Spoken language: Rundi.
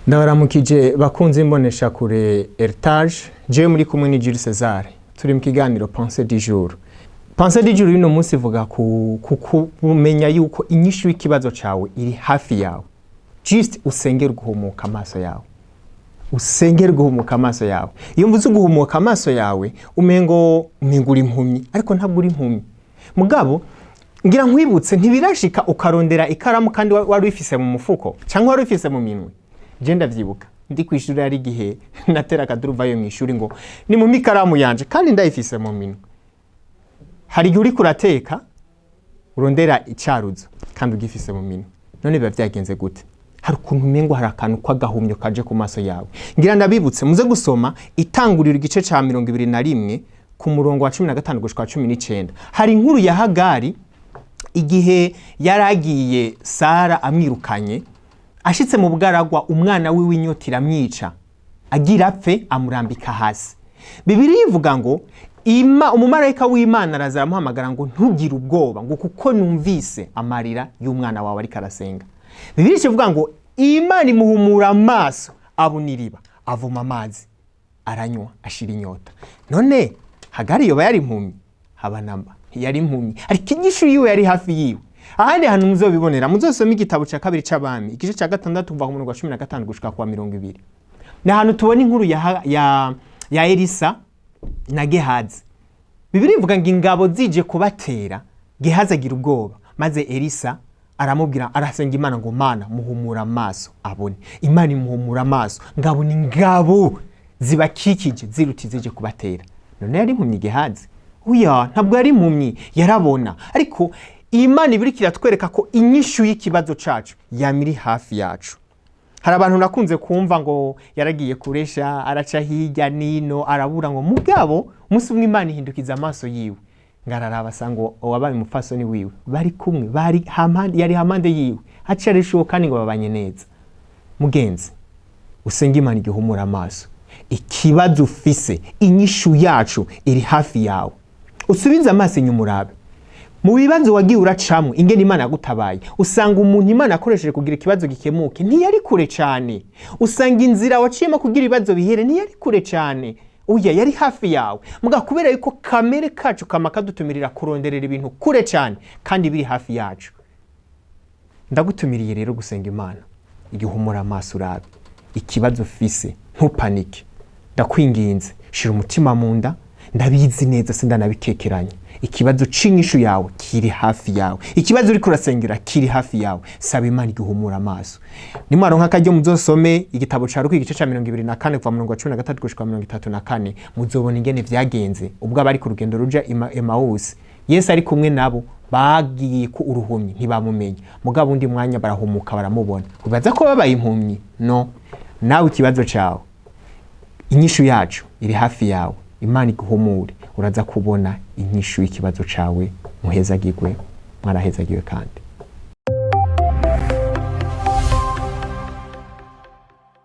Ndabaramukije bakunze imbonesha kure Heritage, jewe muri kumwe ni Jules César. Turi mu kiganiro Pensée du jour. Pensée du jour y'uno munsi ivuga ku kumenya yuko inyishu y'ikibazo cawe iri hafi yawe. Juste usengere guhumuka amaso yawe. Usengere guhumuka amaso yawe. Iyo mvuze guhumuka amaso yawe, umengo uri impumyi, ariko ntabwo uri impumyi. Mugabo ngira nkwibutse, ntibirashika ukarondera ikaramu kandi wari uyifise mu mufuko cyangwa wari uyifise mu minwe? Je ndavyibuka ndi kw'ishuri, hari igihe natera akaduruvayo mw'ishuri ngo ni mu ikaramu yanje kandi ndayifise mu minwe. Hari igihe uriko urateka urondera icaruzo kandi ugifise mu minwe. None biba vyagenze gute? Hari ukuntu umengo hari akantu k'agahumyo kaje ku maso yawe. Ngira ndabibutse muze gusoma Itanguriro igice ca 21 ku murongo wa 15 gushika 19. Hari inkuru ya Hagari igihe yaragiye Sara amwirukanye, ashitse mu bugaragwa umwana wiwe inyota iramwica, agira apfe amurambika hasi. Bibiliya ivuga ngo umumarayika w'Imana araza aramuhamagara ngo: "Ntugire ubwoba," ngo "kuko numvise amarira y'umwana wawe ariko arasenga." Bibiliya ivuga ngo Imana imuhumura amaso, abona iriba, avoma amazi aranywa, ashira inyota. None Hagari yoba yari impumyi? Haba namba, ntiyari impumyi, ariko inyishu yiwe yari hafi yiwe. Ahandi hantu muzobibonera, muzosome igitabo ca kabiri c'Abami igice ca gatandatu kuva ku murongo wa 15 gushika ku wa 20. Ni ahantu tubona inkuru ya Elisa na Gehazi. Bibiliya ivuga ngo ingabo zije kubatera, Gehazi agira ubwoba, maze Elisa aramubwira, arasenga Imana ngo: "Mana, muhumura amaso abone." Imana imuhumura amaso, ngabona ingabo zibakikije ziruta zije kubatera. None yari impumyi Gehazi? Oya, ntabwo yari impumyi, yarabona. Ariko Imana ibiriko iratwereka ko inyishu y'ikibazo cacu yama iri hafi yacu. Hari abantu nakunze kumva ngo yaragiye kuresha, araca hirya nino arabura, ngo mugabo umunsi umwe Imana ihindukiza amaso yiwe, ngo araraba asanga uwabaye umupfasoni wiwe bari kumwe, bari hampande, yari hampande yiwe, aca arishuwo kandi ngo babanye neza. Mugenzi, usenge Imana igihumura amaso. Ikibazo ufise, inyishu yacu iri hafi yawe. Usubize amaso inyuma, urabe mu bibazo wagiye uracamwo ingene Imana yagutabaye. Usanga umuntu Imana yakoresheje kugira ikibazo gikemuke ntiyari kure cyane. Usanga inzira waciyemo kugira ibibazo bihere ntiyari kure cyane. Uya yari hafi yawe. Muga kubera yuko kamere kacu kama kadutumirira kuronderera ibintu kure cyane kandi biri hafi yacu. Ndagutumiriye rero gusenga Imana igihumura amaso, urabe ikibazo ufise, ntupanike. Ndakwinginze, shira umutima mu nda. Ndabizi neza, sindanabikekeranya, ikibazo c'inyishu yawe kiri hafi yawe, ikibazo uriko urasengera kiri hafi yawe. Saba Imana igihumura amaso. Nimwaronka akaryo, muzosome igitabo ca Luka igice ca 24 kuva murongo wa 13 gushika 34. Muzobona ingene vyagenze ubwo abari ku rugendo ruja Emawusi. Yesu ari kumwe nabo, bagiye ku uruhumyi ntibamumenya, mugabo undi mwanya barahumuka baramubona. Ubaza ko babaye impumyi? No nawe ikibazo cawe, inyishu yacu iri hafi yawe. Imana iguhumure, uraza kubona inyishu y'ikibazo cawe. Muhezagirwe, mwarahezagiwe kandi.